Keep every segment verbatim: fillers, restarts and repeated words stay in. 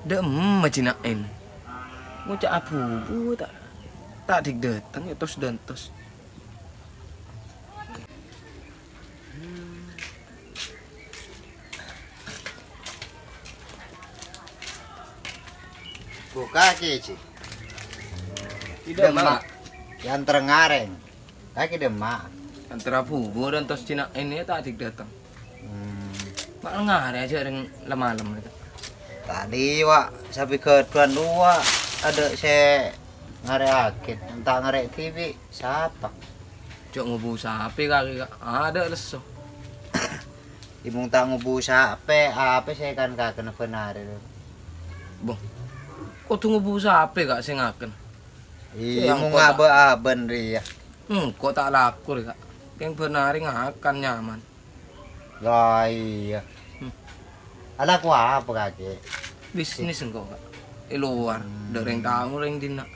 Dâ'emma jâ' Na'en. Ngoca' abubu ta', ta' dik dâteng, ètos-dântos. Buka, Ki, Ji. Tidak, Mak. Yang terengah, rèng. Kakè dâ'emma? Antara bubu dântos jâ' Na'en ta' dik dâteng. Hmm. Ma' ngarè' jâ' rèng lem-malem. Tadi, wa', sapè ghâdhuwân rowa, adâ' sè ngarè'aghi, enta' ngarè' dhibi', sapa? Jâ' ngobu sapè kakè, Ka'. Adâ' lesso. Imong ta' ngobu sapè, apa sè kan kakèna bân arè, lho? Boh. Kodhu ngobu sapè, Ka', sè ngaken. Iyâ, Sè mong angkot, Ka'. Abâ-abân rèya. Engko' ta' lako rè, Ka'. Kèng bân arè ngakan nyaman. Lah, iyâ. Hmm. Alako apa, kakè? Bisnis engko', Ka'. È lowar, Hmm. dâ' rèng taono rèng dinna'.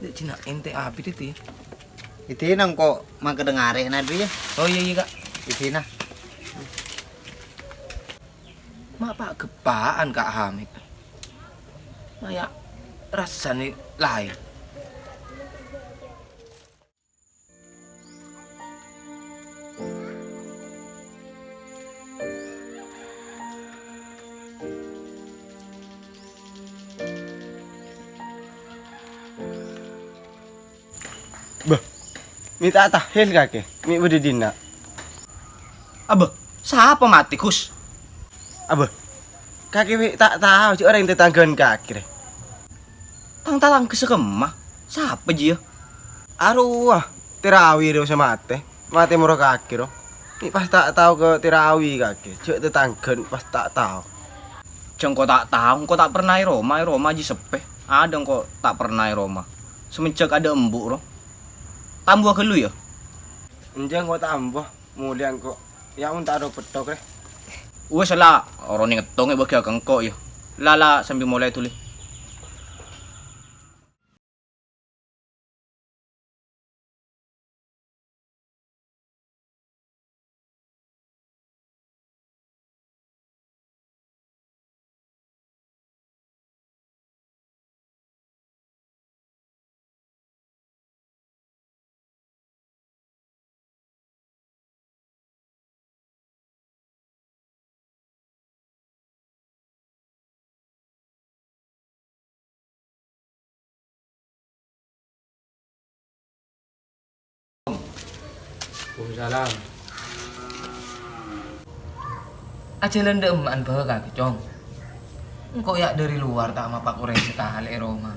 Dâ' jâ' Na'en ta' abit itu, yâ. Itu nang kok mangkèn ngarè' na dulu, yâ. Oh, iyâ, iyâ, Ka'. Itu nah. Ma' pa' geppa'an, Ka' Hamid. Maya' rassana laèn. Bâh, mè' ta' tahil kakè, mè' bâdâ dinna'. Abâ, sapa matè, Gus? Abâ, kakè mè' ta' tao jâ' orèng tatangghâna kakè rè. Tang tatangghâ sè kemma, sapa jiyâ? Arowa, Tèrawi rè sè matè, matè moro kakè ro. Mè' pas ta' tao ka Tèrawi kakè, jâ' tatangghâna pas ta' tao. Jâ' engko' ta' tao, engko' ta' perna è roma, è roma jiyâ seppè. Adâ' engko' ta' perna è roma. Semenjak adâ' embu' ro. Tambuwâ ghâllu, yâ? Enjâ' engko' tambuwâ, molèya engko'. Yâ, mon ta' ro pettok, rè. Wes, la, orèng ngettong è bâgi ka engko', yâ. La, la, sambi molaè dhuli. Waalaikumsalam. Ajhâlân dâ' emma'an bhâkal, Cong. Engko' yâ dâri lowar ta' mapak orèng sakalè è roma.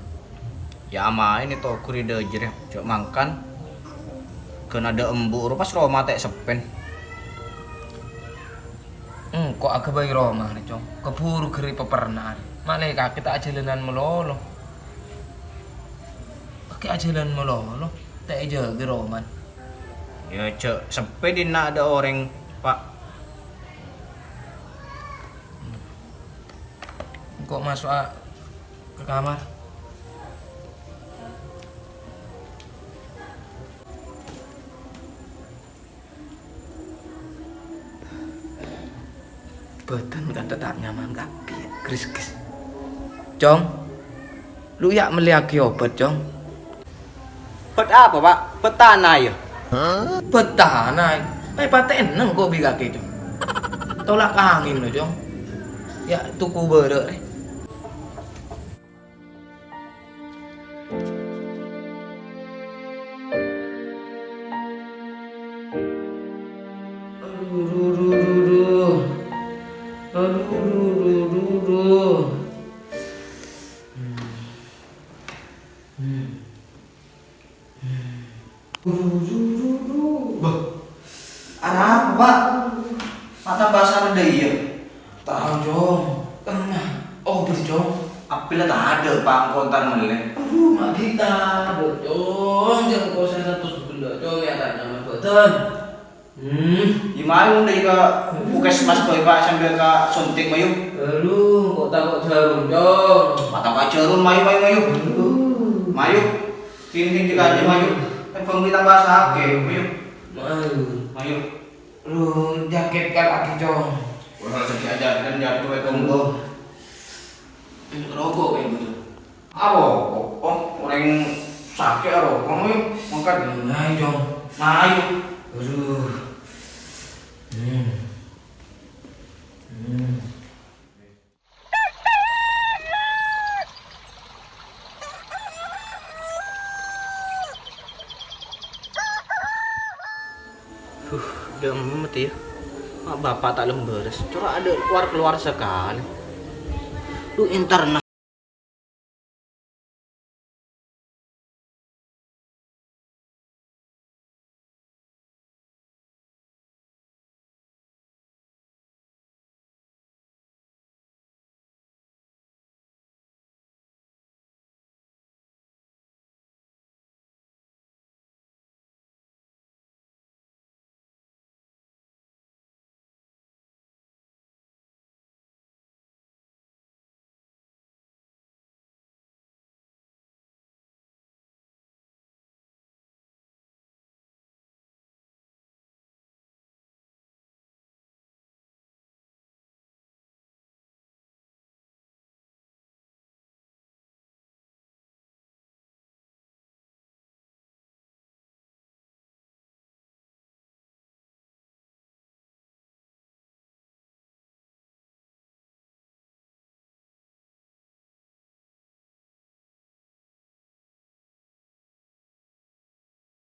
Yâ amaèn è togor è dâjâr, yâ. Jâ' mangkan. Ghân adâ' embu' ro pas roma ta' seppèn. Engko' aghâbây roma, rè, Cong. Kabhuru ghâri' paperna, rè. Malè kakè ta' ajhâlânan malolo. Kakè ajhâlân malolo, ta' èjâgâ romana. Yâ, jâ' seppè dinna' adâ' orèng, Pa'. Engko' maso'a ka kamar. Bâdân kantha ta' nyaman kabbhi, gris-gris. Cong, lu yâ mellèyaghi obât, Cong. Bât apa, Pa'? Bât tana, yâ? Bât tana? È, patè enneng ko' bi' kakè, Cong. Tolak angin, lo, Cong. Yâ, tuku bârâ', rè. Aduh, duh, duh, duh, duh. Aduh, duh, duh, duh, duh. Hmm. Hmm. Duh, duh, duh, duh, duh. Bâh. Arapa, Pa'? Mata basar dâ' iyâ. Tao, Cong. Kemma? Oh, bâr, Cong. Apèla tadâ', Pa', engko' entar mellè. Aduh, ma' ghi' tadâ', Cong. Jâ' engko' saratos ghellâ', Cong, yâ ta' nyaman bâdân. Hmm. Yâ, mayu mon dâ' ka puskesmas bhâi, Pa', sambi ka suntik, mayu. Aduh, engko' tako' jhârum, Cong. Ma' tako' jhârum, mayu, mayu, mayu. Aduh. Mayu. Sini, sini, sini, mayu. Kan bhângbi tambâ sakè', mayu. Mayu. Mayu. Lu, jakèt kala'aghi, Cong. Ora sengki ajaran jatuh e tonggo. Roko' kayak gitu. Aroko', oh, orèng sakè' aroko', wè, mangkat. Ayo, Jong. Ayo. Aduh. Hmm. Hmm. Huh, dâ' emmet, yâ. Ma' bapa' ta' lem-bârâs. Cora' adâ' keluar-keluar sakalè. Dhu, entar na-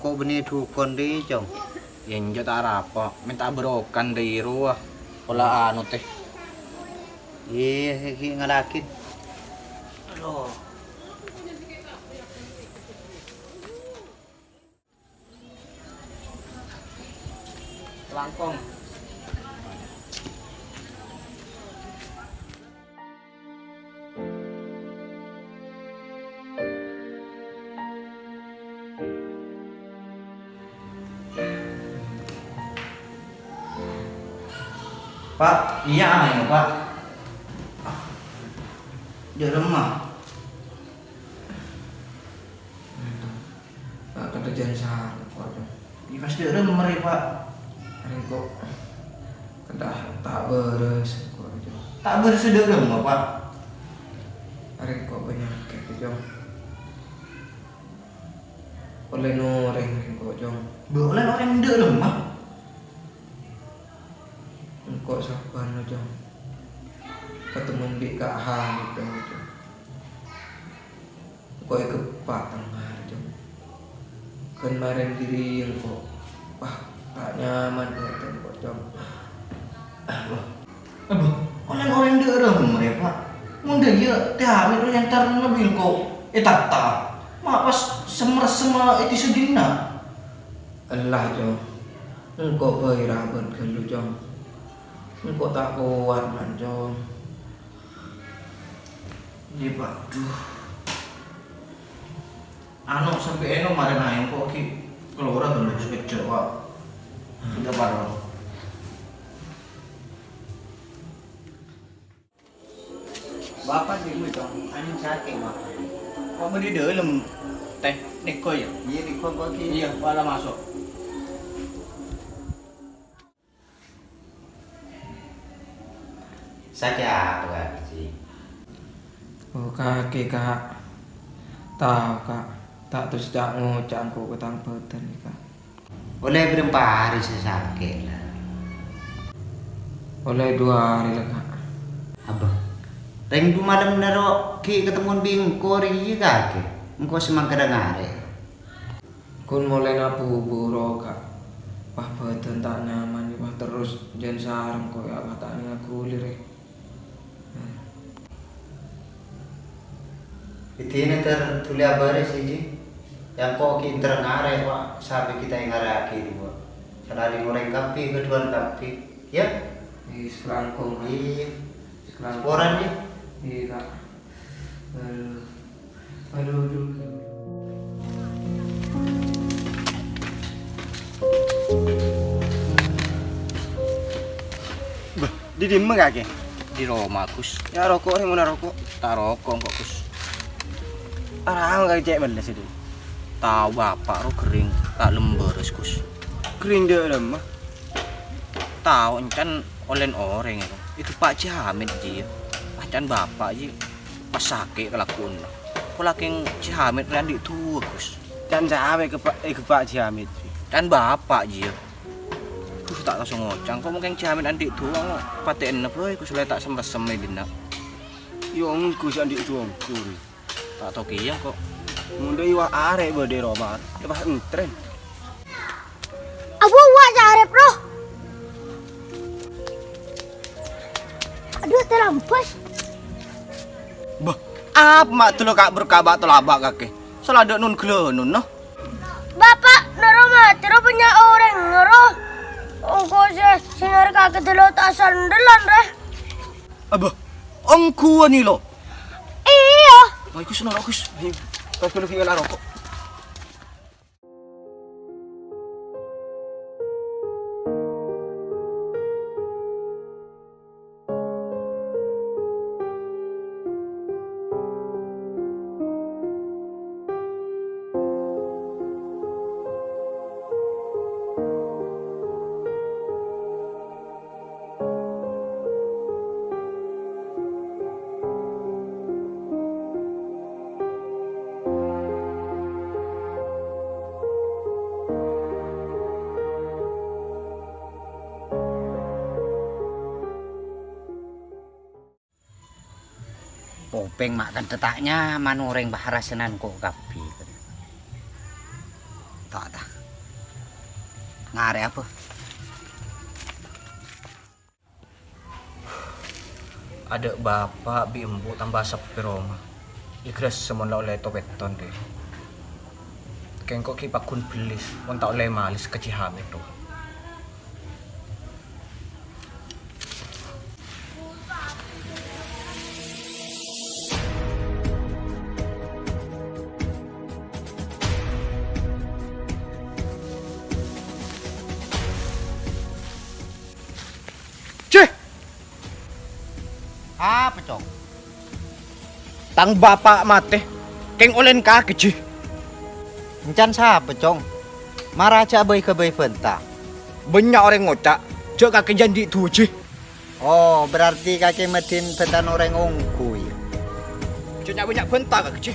Ko' bânnè dhukon rè, Cong? Iyâ, enjâ' ta' rapo. Mènta bârokan rè rowa. Pola anu, tè. Iyâ, ghi' ngalakè. Aduh. Langkong. Pa', iyâ, ayo, Pa'. Dâ' remma. Pa', kadhâjân sareng, Pa', Cong. Iyâ, pas dâ' remma rè, Pa'. Rèng ko' kadhâ' ta' bârâs, ko', Cong. Ta' bârâs dâ' remma, Pa'? Rèng ko' panyakèt, Cong. Ollè orèng rèng ko', Cong. Bâ, ollè orèng dâ' remma? Engko' sabbhân, Cong. Katemmo bi' Ka' Hamid, Cong. Engko' èkeppa' tengnga, Cong. Kan marèn dhiri engko', wah, ta' nyaman bâdân engko', Cong. Wah. Abbâ, ollè orèng dâ' remma rè, Pa'? Mon dâ' iyâ, Tè Hamid lo entar nabbi engko' ètatta. Ma' pas sem-ressem ètiso dinna'. Ella, Cong. Engko' bhâi rabât ghâllu, Cong. Engko' ta' kowat, man, Cong. Iyâ, Pa'. Adhu. Anu, sampè' ènom marèna, engko' ghi' kalowara ghâllu sakejjhâ', Pa'. Enggak, Pa'. Bapa' sè gue, Cong. Anu, sakè', Bapa'. Kok bâdâ è dâlem, Tè? Nèko, yâ? Iyâ, nèko, kok, Ki. Iyâ, wala maso'. Sakè' apa, Ka', Ji? Oh, kakè, Ka'. Tao, Ka'. Ta' terros ca'-ngoca' engko' ka tang bhâdhân, Ka'. Ollè bârâmpa arè sè sakè', la? Ollè duwâ arè, la, Ka'. Abbâ. Rèng du malemma ro' ghi' katemmo bi' engko' rèya kakè. Engko' sè mangkada ngarè'. Ghun molaè nabu-buru, Ka'. Wah, bhâdhân ta' nyaman, wah, terros jân sareng ko', yâ, wah, ta' nèngal ghuli, rè. Bhidhina ter dhuli abârâs, Ji. Yâ engko' ghi' entar ngarè', Wa', sampè' ghi' ta' èngarè'aghi, Wa'. Salanèng orèng kabbhi, ghâdhuwân kabbhi. Yâ? Iyâ, sakalangkong, Ka'. Iyâ. Sakalangkong. Saporana, yâ? Iyâ, Ka'. Aduh. Aduh, aduh, aduh. Bâh, dâ' dimma kakè? Dâ' roma, Gus. Yâ, roko' rè, mon aroko'. Ta' roko' engko', Gus. Arapa kakè cè' melles, Dul? Tao bapa' ro ghering, ta' lem-bârâs, Gus. Ghering dâ' remma? Tao, èncana ollèna orèng, yâ. Èghâbâ' Jhi Hamid, Ji, yâ. Pas can bapa', Ji. Pas sakè' kalakowanna. Pola kèng Jhi Hamid rèya andi' duwâ', Gus. Can sapa èghâbâ', èghâbâ' Jhi Hamid, Ji? Can bapa', Ji, yâ. Gus, ta' tao sè ngoca'. Ko' mon kèng Jhi Hamid andi' duwâ', patè'na, Bro, Gus, la ta' sem-ressem è dinna'. Yâ, ongghu sè andi' duwâ' ongghu, Ri. Ta' tao kèya, ko'. Mon dâ' iwa' arè bâdâ è roma, yâ pas èntrèn. Abu, wa' carep, roh. Aduh, terambas. Bâh, apa ma' dâlâ ka' berkabâ' tolabâ' kakè? Saladâ non ghellâ' non, no? Bapa', noro' matèro bânnya' orèng, noro'. Ongghu sè, sè narèkaghi dâlâ ta' sandellan, rè. Abâ, ongghuwân, lo. Iyâ. Ayo, Gus, noro', Gus. Ayo, pas dulu, Viola, rokok. Kopèng ma' kantha ta' nyaman orèng bâ' rassana ko' kabbhi. Ta', ta'. Ngarè apa? Adâ' bapa' bi' embu' tamba seppè roma. Ègressa mon la ollè topètton, rè. Kèng ko' ghi' pagghun bellis, mon ta' ollè malès ka Jhi Hamid, rowa. Cè! Apa, Cong? Tang bapa' matè, kèng ollè kakè, Jhi. Èncan sapa, Cong? Mara jhâ' bhâi-ghâbây bhânta. Bânnya' orèng ngoca' jhâ' kakè jhâ' andi' duwâ', Jhi. Oh, berarti kakè maddhin bhântana orèng ongghu, yâ? Jhâ' nya'-bânnya' bhânta kakè, Jhi.